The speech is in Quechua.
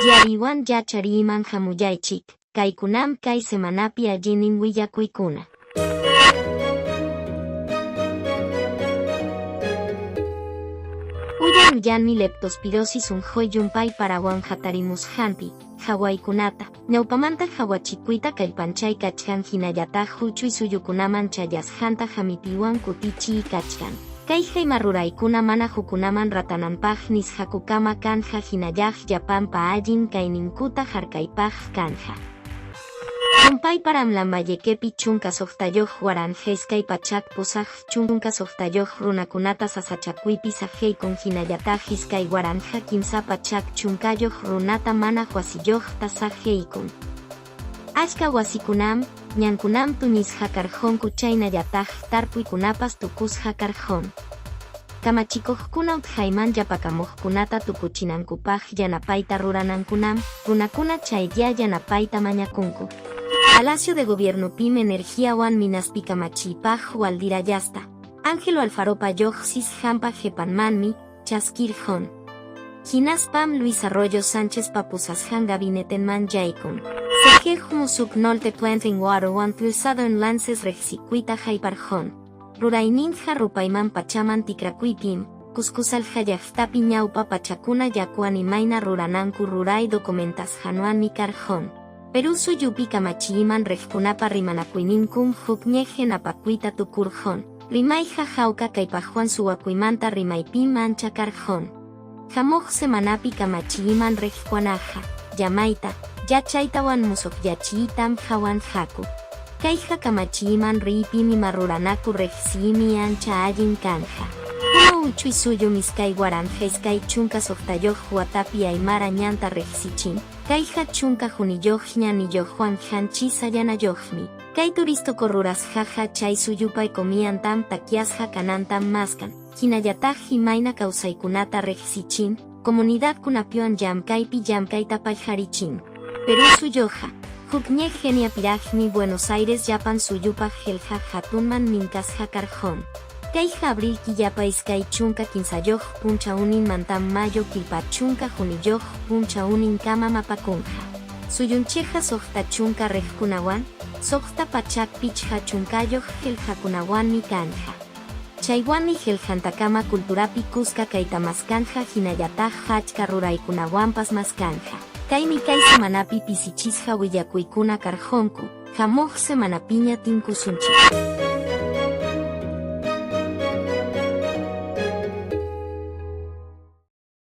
Yariwan yachariyman hamullaychik, kaykunam kay semanapi allinin willakuykuna. Uyan uyanmi leptospirosis unquy llumpay parawan hatarimusqanpi, hawaykunata, ñawpamanta hawachikuyta kallpanchay kachkan hinallataq huchuy suyukunaman chayasqanta hamipiywan kutichiy kachkan. Kay ima ruraykuna mana hukunaman ratananpaq nisqakukama kanja hinallaq llapanpa allin kayninkuta harkaypaq kanja. Llumpay param Lambayequepi 16 2 866 runakunata sasachakuypi saqeykun hinallataq 2310 runata mana wasiyuqta saqeykun. Achka wasikunam, ñankunam tuñisqa karqunku chaynallataq tarpuykunapas tukusqa karqun. Kamachikuqkuna utqayman yapakamuqkunata tukuchinankupaq yanapayta ruranankunam, runakuna chaylla yanapayta mañakunku. Palacio de Gobiernopim Energiawan Minaspi kamachiypaq Waldir Ayasta, Ángelo Alfaropa lluqsisqanpa qhipanmanmi, chaskirqun. Hinaspam Luis Arroyo Sánchez papusasqan gabinetenman yaykun. Sergej musuq Nolte Planting Water One Through Southern Lances riqsikuyta hayparqun. Rurayninqa rupayman pachaman tikrakuypim, Cuscusalqa llaqtapi ñawpa pachakuna yakuwan imayna rurananku ruray documentasqanwanmi karqun. Perú suyupi kamachiyman riqkunapa rimanakuyninkum huk ñeqe napakuyta tukurqun. Rimayqa hawka kaypaqwan suwakuymanta rimaypim ancha karqun. Hamuq semanapi kamachiyman riqkunaqa, llamayta, yachaytawan musuqyachiytam hawanqaku. Kayqa kamachiyman riypim ima ruranaku riqsiymi ancha allin kanja. Puno uchuy suyum 2026 watapi Aymara ñanta riqsichin. Kayqa 11 niyuqwan qanchis allanayuqmi. Kay turístico rurasqaqa chay suyupa economiantam takyasqa kanantam maskan. Hinallataq imayna kawsaykunata riqsichin, comunidadkunapiwan llamkaypi llamkayta paqarichin. Perú suyuqa, huk ñeq geniapiraqmi Buenos Aires llapan suyupaq qillqaq hatunman minkasqa karqun. Kayqa abril killapa 23 punchawninmantam mayo killpa 11 punchawninkamam apakunqa. Suyunchikqa 60 riqkunawan, 650 qillqakunawanmi kanja. Chaywanmi qillqantakama culturapi kuska kayta maskanja hinallataq achka ruraykunawanpas maskanja. Kaymi kay semanapi pisichisqa willakuykuna karqunku, hamuq semanapiña tinkusunchik.